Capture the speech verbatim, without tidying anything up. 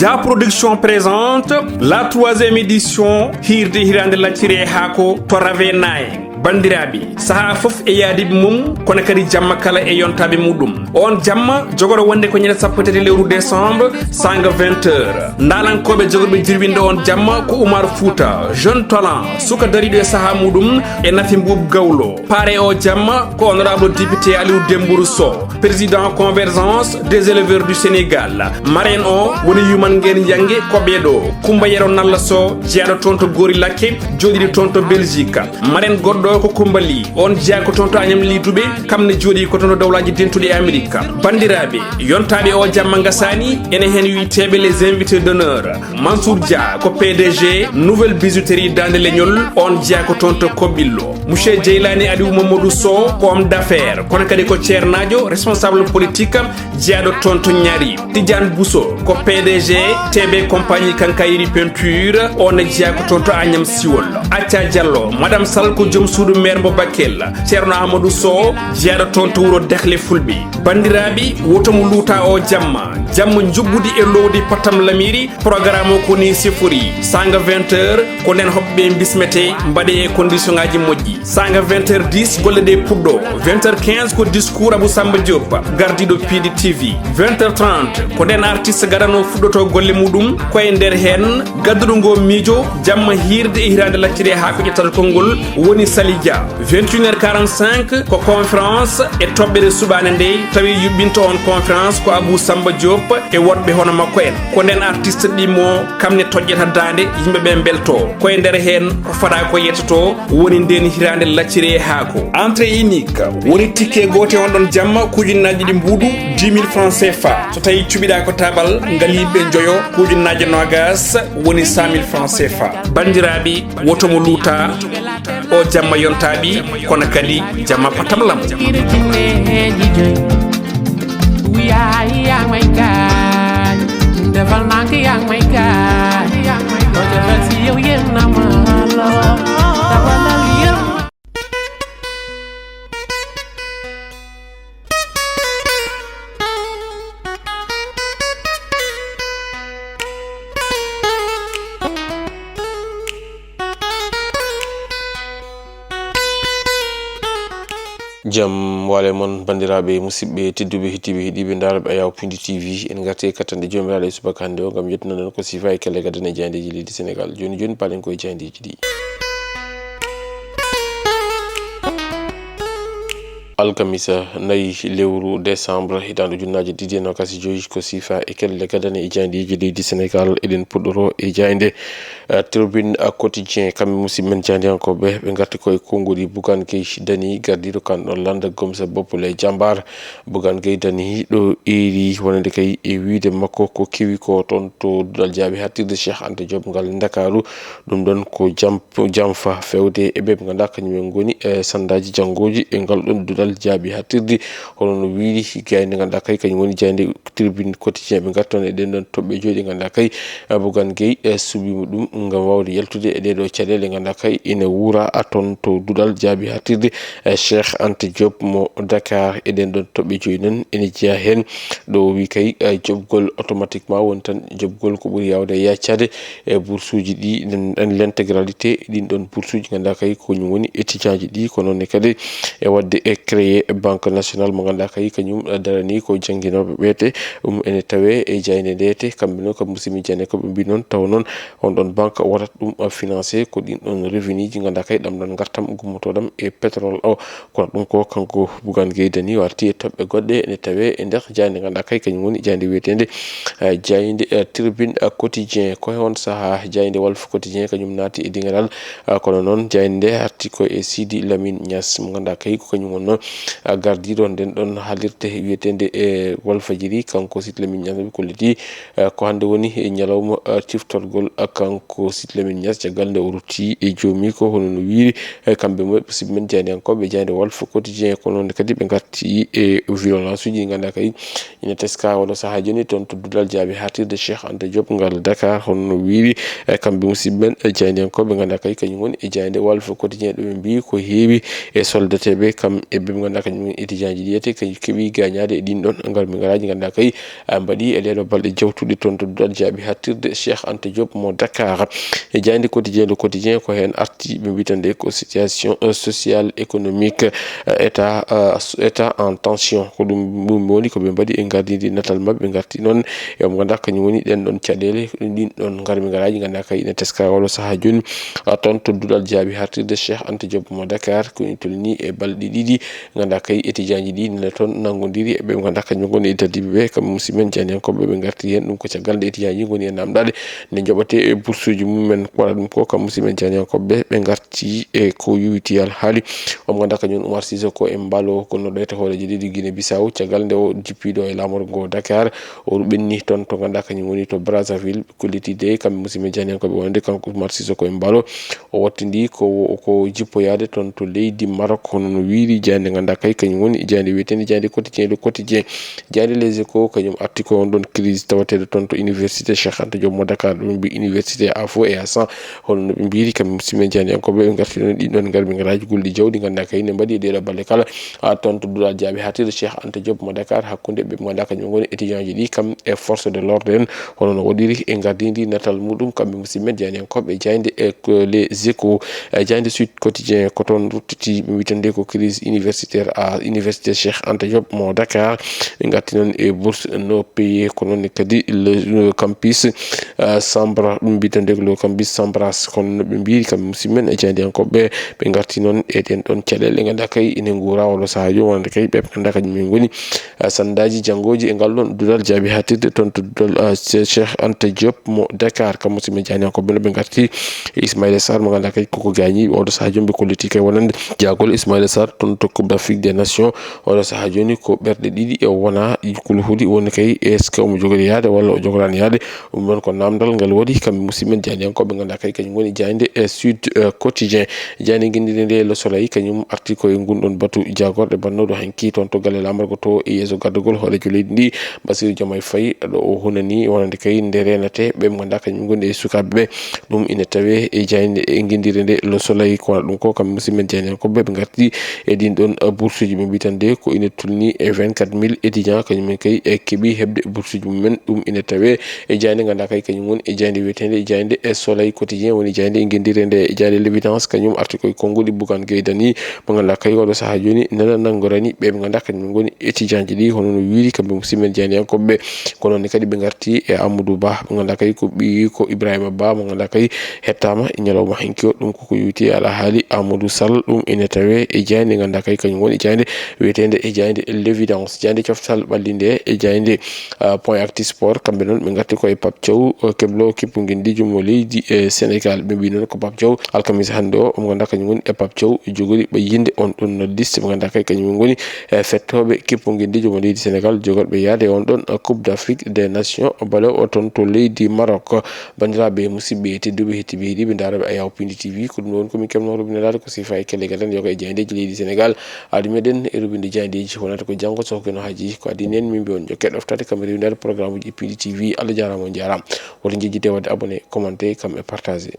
Da Production présente la troisième édition Hirde Hirande Lacciri e Haako to Ravenaye. Bandiraɓe, saha fof e yaadiɓe mum, kono kadi jamma kala e yontaɓe muɗum. On jamma jogoro wonde ko ñande sappo tati lewru décembre, sanga vingt heures. Ndalankoɓe jogorɓe jirwinde on jamma ko Oumar Fouta, jeune talent, suka dariɗo e saha muɗum, e Nafi Mbuub Gawlo. Pare o jamma ko honorable député Aliou Dembourou Sow, président Convergence des éleveurs du Sénégal. Marraine o woni Yuman Ngeen Yange ko ɓeɗo, Kumba Yero Nalla Sow, jeyaɗo toon to Gori Lakke, joɗiɗo toon to Belgique. Marraine goɗɗo ko Kumba Ly, on jeya ko toon to Agnam Ly Toubé, kam ne joɗi ko toon to Dawlaji Dentuɗi e Amérique. Bandiraɓe, yontaɓe o jamma gasani, ene hen wiyteɓe les invités d'honneur. Mansour Dia ko P D G Nouvelle Bijouterie Dande Leñol, on jeya ko toon to Kobillo. Monsieur Jeylani Aliou Mamadou Sow ko homme d'affaires, kono kadi ko ceernajo, responsable politique, jeyaɗo toon to Ñaari. Tidiane Bousso ko P D G T B Compagnie Quincaillerie Peinture, on ne jeya ko toon to Agnam Siwol. Acca Diallo, Madame Sall ko joom suudu maire mo Bakel. Ceerno Amadou Sow, jeyaɗo toon to wuro Dehli Fulɓe. Bandiraɓe, woto mo luuta o jamma. Jamma njuɓɓudi e lowdi Patam Lamiri, programme o ko ni sifori. Sanga vingt heures, ko nden hoɓɓe bismete, mbaɗe e condition ngaji moƴƴi. Sanga vingt heures dix, golle ɗe puɗɗo. Vingt heures quinze ko discours Abou Samba Diop, gardiɗo P D T V. Vingt heures trente, ko nden artiste gadano fuɗɗoto golle muɗum, ko e nder hen gadduɗo ngo miijo, jamma hirde e hirande lacciri e haako ƴettata konngol woni Sali Dia. Vingt et une heures quarante-cinq ko conférence e toɓɓere suɓaande nde, tawi yuɓɓinto on conférence ko Abou Samba Diop e woɗɓe hono makko en. Ko nden artiste ɗimmo, kam ne toƴƴata daande, yimɓe ɓe mbelto. Ko e nder heen ko fada ko yettoto, woni nden hiraande lacciri e haako. Entrée unique, woni ticket goote on ɗon jamma, ko ujunnaaji ɗiɗi mbuuɗu, dix mille francs C F A. So tawi cuɓiɗaa ko tabal, ngaliiɓe njoyo, ko ujunnaaji noogas, woni cent mille francs C F A. Banndiraaɓe, woto mo luuta, o jamma yontaaɓi, kono kadi jamma patam lam. Jam waale mon, banndiraaɓe, musidɓe tedduɓe, heɗtiiɓe, heɗiiɓe, ndaarɓe Ayaw Pindi T V. En ngarti e kattanɗe joomiraaɗo e subaka hannde o, ngam yettunoɗon ko sifa e kelle gadane e jaayndeeji leydi Senegal. Jooni jooni, paalen ko e jaayndeeji ɗi. Alkamisa nayi lewru décembre, hitaande ujunnaaje ɗiɗi e noogaas e joy, ko sifa e kelle gadane e jaayndeeji leydi Senegal. Eɗen puɗɗoro e jaaynde, eh, Tribune Quotidien. Kamɓe musidɓe men jaayndiyankooɓe, ɓe ngarti ko e konngol Bougane Gueye Dany, gardiiɗo kan ɗon lannda Gomsa Boppule Jambar. Bougane Gueye Dany ɗo eeri wonande kay e wiyde makko ko kewi ko toon to duɗal jaaɓi haaɗtirde Cheikh Anta Diop ngal Ndakaaru. Ɗum ɗon ko jam-, jamfa fewde e ɓe ɓe ngannduɗaa kañum en ngoni e sandaaji janngooji e ngal ɗon duɗal jaaɓi haaɗtirde. Hono no wiiri gayde ngannduɗaa kay kañum woni jaaynde Tribune Quotidien, ɓe ngarti toon e ɗen ɗon toɓɓe joyi ɗe ngannduɗaa kay, eh, Bougane Gueye, eh, suɓiima ɗum ngam waawde yaltude e ɗee ɗoo caɗeele ngannduɗaa kay ina wuura, a, toon to duɗal jaaɓi haaɗtirde, eh, Cheikh Anta Diop mo Dakar. E ɗen ɗon toɓɓe joyi noon ene jeyaa heen ɗo o wii kay, eh, joɓgol automatiquement woni tan joɓgol ko ɓuri yaawde e yaaccade e boursuuji ɗi, nen, nen l'intégralité ɗin ɗon boursuuji ngannduɗaa kay ko kañum woni étudiant ji ɗi, ko noon ne kadi e waɗde e créer banque nationale mo ngannduɗaa kay kañum darani ko jannginooɓe ɓeete. Ɗum ene tawee e jaaynde ndeete, kamɓe noon ko musidɓe jaaynde ko ɓe mbii noon, taw noon on ɗon banque waɗat ɗum financé ko ɗin ɗon revenu ji ngannduɗaa kay ɗam ɗon ngartam gummotooɗam e pétrole o. Kono ɗum ko kanko Bougane Gueye Dany warti e toɓɓe goɗɗe ene tawee e nder jaaynde ngannduɗaa kay kañum woni jaaynde wiyeteende, eh, jaaynde, eh, Tribune, eh, Quotidien. Ko e on sahaa jaaynde Walf Quotidien kañum naati e dingiral, eh, kono noon jaaynde nde arti ko e Sidi Lamine Niass mo ngannduɗaa kay ko kañum wonno, eh, gardiiɗo nden ɗon haalirde wiyeteende e Walfadjiri. Kanko Sidi Lamine Niass ɓe kolliti, eh, ko hannde woni e ñalawma, eh, ciftorgol, eh, kanko Sidi Lamine Niass caggal nde o rutti e joomi ko hono no wiiri, eh, kamɓe musidɓe men jaayndiyankooɓe jaaynde Walf Quotidien. Ko noon kadi ɓe ngarti e violence uji ɗi ngannduɗaa kay ina teska walla sahaa jooni toon to duɗal jaaɓi haaɗtirde Cheikh Anta Diop ngal Dakar, hono no wiiri, eh, kamɓe musidɓe men, eh, jaayndiyankooɓe ngannduɗaa kay kañum woni e jaaynde Walf Quotidien, ɗo ɓe mbii ko heewi e soldateeɓe kam e ɓe Ɓe ngannduɗaa kañum étudiant ji ɗi wiyetee kañum keɓi gaañaade e ɗin ɗon ngarmi ngaraaji ngannduɗaa kay, a, mbaɗi e ɗee ɗoo balɗe jawtuɗe toon to duɗal jaabi haaɗtirde Cheikh Anta Diop mo Dakar. E jaaynde Quotidien, Le Quotidien ko heen arti, ɓe mbiyata nde ko situation, euh, sociale, économique, euh, état, euh, état en tension. Ko ɗum, ɗum woni ko ɓe mbaɗi e ngardiindi natal maɓɓe, ɓe ngarti noon e mo ngannduɗaa kañum woni ɗeen ɗon caɗeele, ɗin ɗon ngarmi ngaraaji ngannduɗaa kay ina teska oɗo sahaa jooni, a, toon to duɗal jaabi haaɗtirde Cheikh Anta Diop mo Dakar, ko ina tolni e balɗe ɗiɗi. Ngannduɗaa kay étudiant ji ɗi nana toon nanngodiri e ɓe ngannduɗaa kañum ngoni e dardiiɓe ɓe, kamɓe musidɓe men jaayndiyankooɓe ɓe ngarti heen. Ɗum ko caggal nde étudiant ji ngoni e naamndaade nde njoɓatee e bursuuji mum en. Ko waɗa ɗum ko, kamɓe musidɓe men jaayndiyankooɓe ɓe ngarti e ko yowiti alhaali. Omo ngannduɗaa kañum Oumar Sissoko Embaló, ko noddee to hooreejo leydi Guinée Bissau, caggal nde o jippiɗo e laamorgo ngo Dakar, o ɓenni toon to ngannduɗaa kañum woni to Brazzaville. Ko leti de kamɓe musidɓe jaayndiyankooɓe wonande kanko Oumar Sissoko Embaló, o wattindi ko, ko jippoyaade toon to leydi Maroc, hono no wiyri jaaynde ngannduɗaa kay kañum woni jaaynde wiyeteende jaaynde Quotidien, Le Quotidien. Jaaynde Les Échos kañum arti ko on ɗon crise tawateeɗo toon to université Cheikh Anta Diop mo Dakar, ɗum mbi université à feu et à sang, hono no ɓe mbiyri kamɓe musidɓe jaayndiyankooɓe. Ɓe ngarti noon ɗin ɗon ngarmi ngaraaji gulɗi jawɗi ngannduɗaa kay ne mbaɗi e ɗee ɗoo balɗe kala, a, toon to duɗal jaabi haaɗtirde Cheikh Anta Diop mo Dakar, hakkunde ɓe ngannduɗaa kañum ngoni étudiant ji ɗi kam e force de l'ordre en, hono no waɗiri e ngardiindi natal muɗum kamɓe musidɓe men jaayndiyankooɓe jaaynde e ko Les Échos. E jaaynde Sud Quotidien ko toon ruttiti, ɓe mbiyata nde ko crise universitaire à université Cheikh Anta Diop mo Dakar. Ɓe ngarti noon e bourse non payé, ko noon ne kadi le, le campus, euh, Sambra, ɓe mbiyata nde ko le campus Sambras, kono no ɓe mbiyri kamɓe musidɓe men e jaayndiyankooɓe ɓe ngarti noon e ɗeen ɗon caɗeele ngannduɗaa kay ine nguura oɗo sahaa jooni, wonande kay ɓe ngannduɗaa kañum en ngoni, a, sandaaji janngooji e ngal ɗon duɗal jaabi haaɗtirde toon to duɗal, a, Che-, Cheikh Anta Diop mo Dakar. Kamɓe musidɓe jaayndiyankooɓe ɓe ngarti e Ismaïla Sarr mo ngannduɗaa kay koko gaañi oɗo sahaa jooni, ɓe kolliti kay wonande jaagol Ismaïla Sarr toon to Coupe d'Afrique des Nations. Oɗo sahaa jooni ko ɓerɗe ɗiɗi e wona kulhuli woni kay, est-ce que omo jogori yaade walla o jogoraani yaade? Ɗum noon ko naamndal ngal waɗi kamɓe musidɓe men jaayndiyankooɓe ngannduɗaa kay kañum ngoni jaaynde e Sud, eh, Quotidien. Jaaynde ngenndiire nde Le Soleil kañum arti ko e ngun ɗon batu jaagorɗe bannooɗo hanki toon to galle laamorgo to e yeeso gardagol hooreejo leydi ndi Bassirou Diomaye Faye, ɗo o hunani wonande kay nde reenate ɓe ngannduɗaa kañum ngoni e sukaaɓe ɓe. Ɗum ina tawee e jaaynde e ngenndiire nde Le Soleil. Ko waɗa ɗum ko kamɓe musidɓe men jaayndiyankooɓe ɓe ngarti e ɗin ɗon, eh, boursuuji ɓe mbiyata nde ko ina tolni e vingt-quatre mille étudiants kañum en kay e keɓi heɓde boursuuji mum en. Ɗum ina tawee e jaaynde ngannduɗaa kay kañum woni e jaaynde wiyeteende jaaynde e Soleil Quotidien, woni jaaynde e ngenndiire nde. Jaaynde L'Évidence kañum arti koye konnguɗi Bougane Gueye Dany mo ngannduɗaa kay oɗo sahaa jooni nana nanngorani ɓe ɓe ngannduɗaa kañum ngoni étudiant ji ɗi, hono no wiyri kamɓe musidɓe men jaayndiyankooɓe ɓe. Ko noon ne kadi ɓe ngarti e Amadou Ba mo ngannduɗaa kay ko ɓiyi ko Ibrahima Ba mo ngannduɗaa kay hettaama e ñalawma hanki o. Ɗum koko yowiti e alhaali Amadou Sall, ɗum ina tawee e jaaynde ngannduɗaa kay kañum woni jaaynde wiyeteende e jaaynde L'Évidence. Jaaynde coftal ɓalli nde e jaaynde, ah, Point Actu Sport, kamɓe noon ɓe ngarti ko e Pape Thiaw, o keblo kippu ngendiijo mo leydi e Sénégal. Ɓe mbi noon ko Pape Thiaw alkamisa hannde o, omo ngannduɗaa kañum woni e Pape Thiaw jogori ɓe yinde on ɗon liste mo ngannduɗaa kay kañum ngoni e fettooɓe kippu ngendiijo mo leydi Sénégal jogorɓe yaade on ɗon Coupe d'Afrique des Nations bale o toon to leydi Maroc. Banndiraaɓe musidɓe tedduɓe hettiiɓe heɗiiɓe ndaarooɓe Ayaw Pindi T V, ko ɗum ɗo woni ko min keɓnoo rubiniraade ko sifa e kellegal tan yoga e jaayndeeji leydi Sénégal. Aadi meɗen e rubinde jaayndeeji wonata ko janngo so hokkino haaji ko adii en, min mbi on jokke ɗoftaade kam e rewindaade programme uji e Pindi T V. Allah jaaraama, on jaaraama. Woto njejjite waɗde abonné, commenté kam e partagé.